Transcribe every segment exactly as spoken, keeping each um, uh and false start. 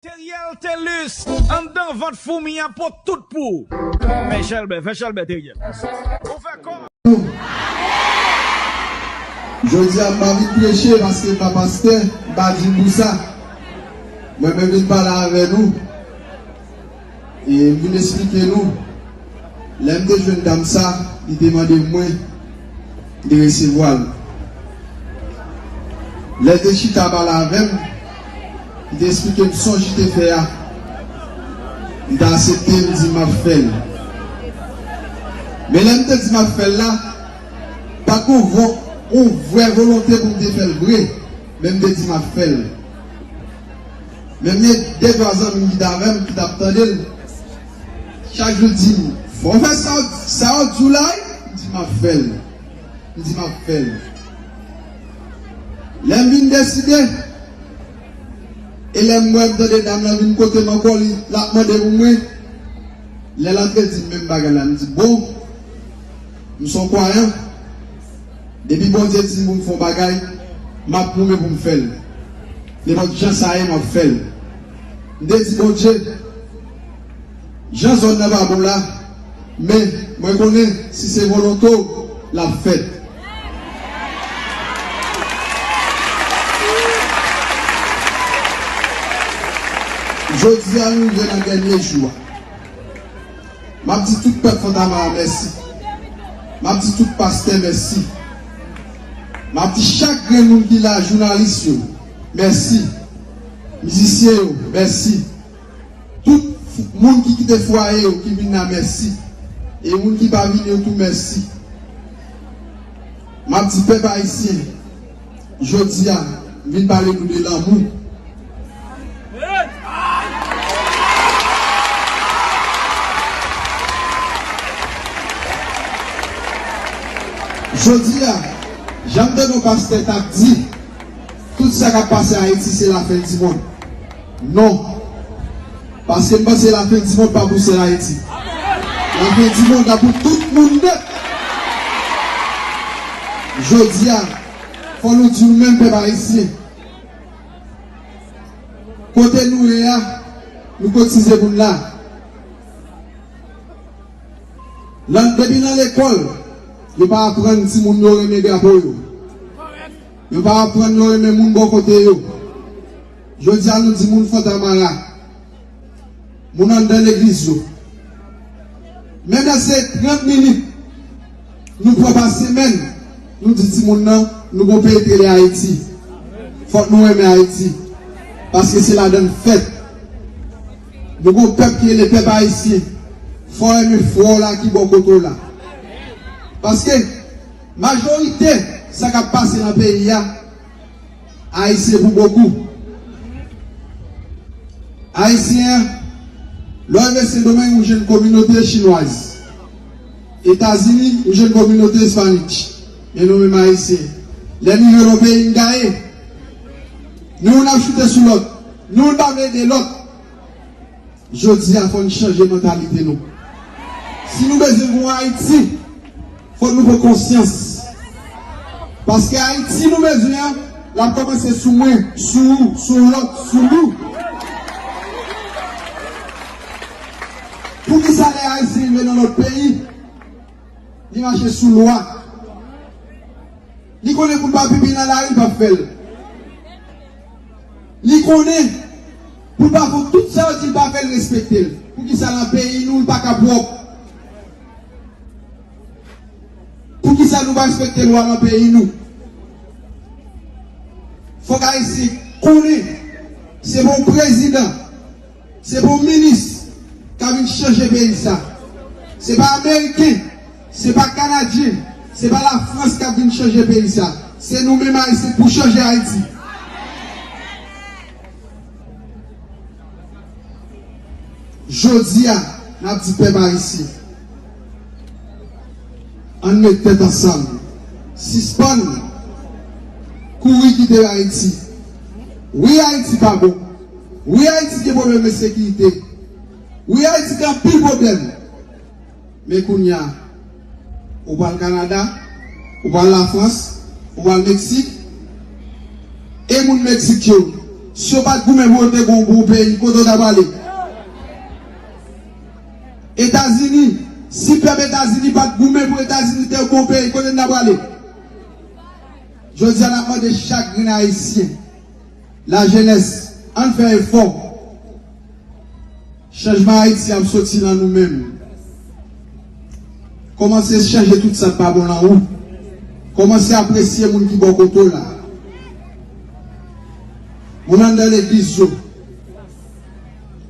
Teriel Telus, anndan vant foumi an pot tout pou ou. Fè chèlbè, fè chèlbè, Teriel. Ou fè kò. Jodi a, m pa vin preche paske m pa pastè, m pa di m pou sa. Mwen menm vin pale avè nou. E m vin esplike nou. Lè m te jwenn dam sa, li te mande mwen, m te resevwa l. Lè l te chita pale avè m, li te esplike m sonj li te fè a. M te aksepte, m di m ap fè l. Men lè m te di m ap fè l la, pa t gon vo-, yon vrè volonte pou m te fè l vre, men m te di m ap fè l. Men m gen de twa zanmi m ki t avè m, ki t ap tande l. Chak jou l di m, "Fò w fè sa w, sa w di w la wi." M di, "M ap fè l." M di, "M ap fè l." Lè m vin deside, e lè m wè m tande dam nan vin kote m ankò, li, l ap mande pou mwen. Lè l antre di m menm bagay la, m di, "Bon, m se yon kwayan. Depi Bondye di m pou m fè yon bagay, m ap goumen pou m fè l. Nenpòt jan sa ye, m ap fè l." M te di Bondye, "Jan zòn nan pa bon la, men mwen konnen si se volonte w, l ap fèt." Jodi a, nou rive nan dènye jou a. M ap di tout pèp Fontamara mèsi. M ap di tout pastè mèsi. M ap di chak grenn moun ki la, jounalis yo, mèsi. Mizisyen yo, mèsi. Tout f-, moun ki kite fwaye yo, ki vin la, mèsi. E moun ki pa vini yo tou, mèsi. M ap di pèp ayisyen, jodi a, m vin pale nou de lanmou. Jodi a, jan m tande yon pastè t ap di, tout sa k ap pase Ayiti se lafen dimonn. Non. Paske m panse lafen dimonn pa pou sèl Ayiti. Lafen dimonn la pou tout moun nèt. Jodi a, fò nou di nou menm pèp ayisyen. Kote nou ye a, nou kotize pou n la. Nan, depi nan lekòl, yo pa aprann timoun yo renmen drapo yo. Yo pa aprann yo renmen moun bò kote yo. Jodi a, nou di moun Fontamara, moun anndan legliz yo. Menm lè se trant minit, nou pran pa semèn, nou di timoun nan, nou gon peyi k rele Ayiti. Fòk nou renmen Ayiti. Paske se ladan n fèt. Nou gon pèp ki rele pèp ayisyen. Fò w renmen frè w la ki bò kote w la. Paske majorite sa k ap pase nan peyi a, Ayisyen pou bokou. Ayisyen an, lè w rive Sendomeng, ou jwenn kominote chinwaz. Etazini, ou jwenn kominote ispanik. Men nou menm Ayisyen, lè n rive nan peyi n gaye, nou youn ap choute sou lòt, nou youn pa vle ede lòt. Jodi a, fò n chanje mantalite nou. Si nou bezwen yon Ayiti, fòk nou pran konsyans. Paske Ayiti nou bezwen an, l ap kòmanse sou mwen, sou ou, sou lòt, sou nou. Poukisa lè Ayisyen rive nan lòt peyi, li mache sou lwa? Li konnen pou l pa pipi nan lari, l p ap fè l. Li konnen pou l pa fè tout sa yo di l pa fè, l respekte l. Poukisa nan peyi nou, l pa ka pwòp? Poukisa nou pa respekte lwa nan peyi nou? Fòk Ayisyen konnen se pa yon prezidan, se pa yon minis k ap vin chanje peyi sa. Se pa Ameriken, se pa Kanadyen, se pa Lafrans k ap vin chanje peyi sa. Se nou menm Ayisyen k pou chanje Ayiti. Jodi a, n ap di pèp ayisyen, ann met tèt ansanm. Sispann kouri kite Ayiti. Wi, Ayiti pa bon. Wi, Ayiti gen pwoblèm ensekirite. Wi, Ayiti gen anpil pwoblèm. Men kounye a, ou pral Kanada, ou pral Lafrans, ou pral Meksik, e moun Meksik yo, Si yo pa t goumen pou yo te gon bon peyi, kote yo ta prale? Etazini, si pèp Etazini pa t goumen pou Etazini te bon peyi, kote n ta prale? Jodi a, n ap mande chak grenn Ayisyen, lajenès, ann fè efò. Chanjman Ayiti ap soti nan nou menm. Kòmanse chanje tout sa k pa bon nan ou. Kòmanse apresye moun ki bò kote w la. Moun anndan legliz yo.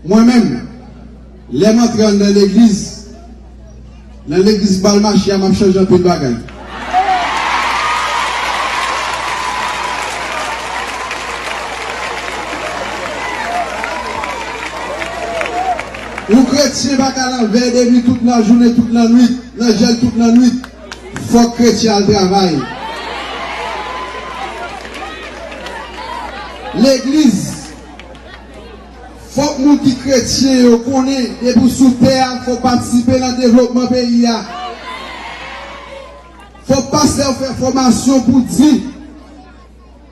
Mwen menm, lè m antre anndan legliz, nan legliz m pral mache a, m ap chanje anpil bagay. Yon kretyen pa ka nan vèy de nwi tout lajounen, tout lannwit, nan jèl tout lannwit. Fòk kretyen al travay. Legliz, fòk moun ki kretyen yo konnen depi w sou tè a, fò w patisipe nan devlopman peyi a. Fò pastè yo fè fòmasyon pou di,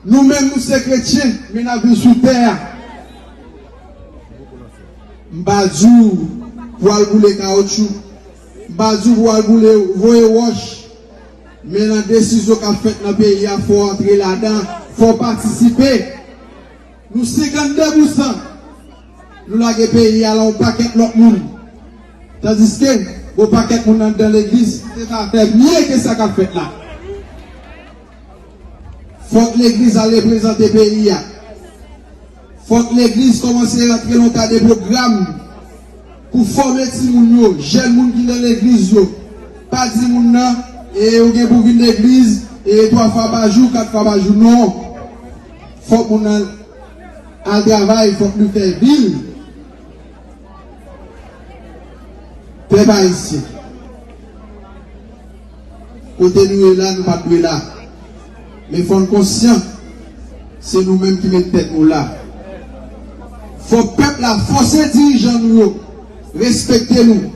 nou menm nou se kretyen, men n ap viv sou tè a. M pa di w pou w al boule kawotchou, m pa di w pou w al boule, voye wòch, men nan desizyon k ap fèt nan peyi a, fò w antre ladan, fò w patisipe. Nou senkannde pousan, nou lage peyi a nan yon pakèt lòt moun. Tandiske, gon pakèt moun anndan legliz, se ta fè mye ke sa k ap fèt la. Fòk legliz al reprezante peyi a. Fòk legliz kòmanse rantre nan ta de pwogram pou fòme timoun yo, jèn moun ki nan legliz yo. Pa di moun nan, e ou gen pou vin legliz, e twa fwa pa jou, kat fwa pa jou, non. Fòk moun nan al travay, fòk nou fè vil. Pèp ayisyen, kote nou ye la, nou pa t dwe la. Men fò n konsyan, se nou menm ki met tèt nou la. Fò pèp la fòse dirijan nou yo respekte nou.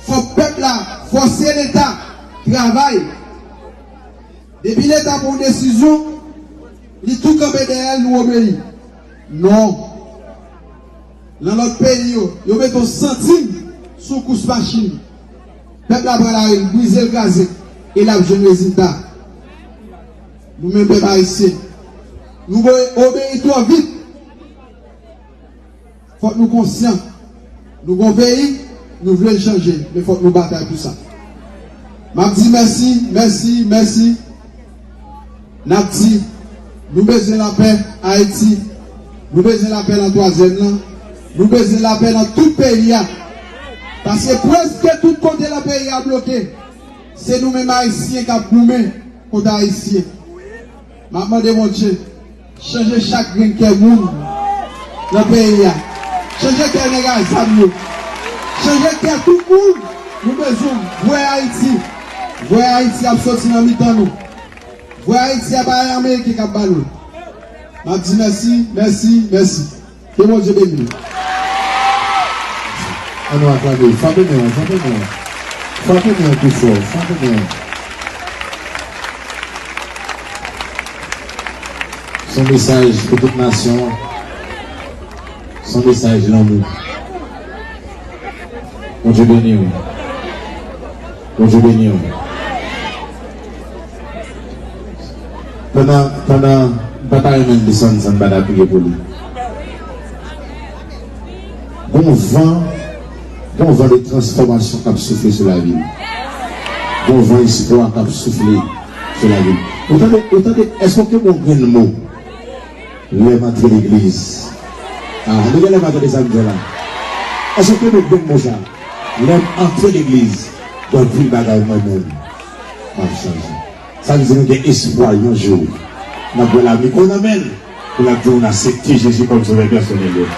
Fò pèp la fòse Leta travay. Depi Leta pran yon desizyon, li tou kanpe dèyè l, nou obeyi. Non. Nan lòt peyi yo, yo mete yon santim sou kous machin. Pèp la pran lari, l brize, l kraze, e l ap jwenn rezilta. Nou menm pèp ayisyen, nou obeyi twò vit. Fòk nou konsyan. Nou gon peyi, nou vle l chanje, men fòk nou batay pou sa. M ap di mèsi, mèsi, mèsi. N ap di, nou bezwen lapè Ayiti. Nou bezwen lapè nan twazyèm nan. Nou bezwen lapè nan tout peyi a. Paske prèske tout kote nan peyi a bloke. Se nou menm Ayisyen k ap goumen kont Ayisyen. M ap mande Bondye, chanje chak grenn kè moun nan peyi a. Chanje kè nèg a zam yo. Chanje kè tout moun. Nou bezwen vwè Ayiti. Vwè Ayiti ap soti nan mitan nou. Vwè Ayiti a pa Ameriken k ap ba nou. M ap di mèsi, mèsi, mèsi. Ke Bondye beni nou. Ann nou aklame l. Frape men an, frape men an. Frape men an pi fò, frape men an. Se yon mesaj pou tout nasyon an. Se yon mesaj lanmou. Bondye beni w. Bondye beni w. Pandan, pandan, m pa ta renmen l desann san m pa ta priye pou li. Gon van, gon van de transfòmasyon k ap soufle sou lavi l. Gon van espwa k ap soufle sou lavi l. Ou tande, ou tande, èske w ke bon grenn mo lè m antre legliz? Ah, nou genlè pa tande sa m di la. Èske w ke bon grenn mo sa? Lè m antre legliz, gon anpil bagay mwen menm m ap chanje. Sa vle di nou gen espwa yon jou n ap wè l a mikwo nan men l pou l ap di w n aksepte Jezi kòm Sovè pèsonèl ou.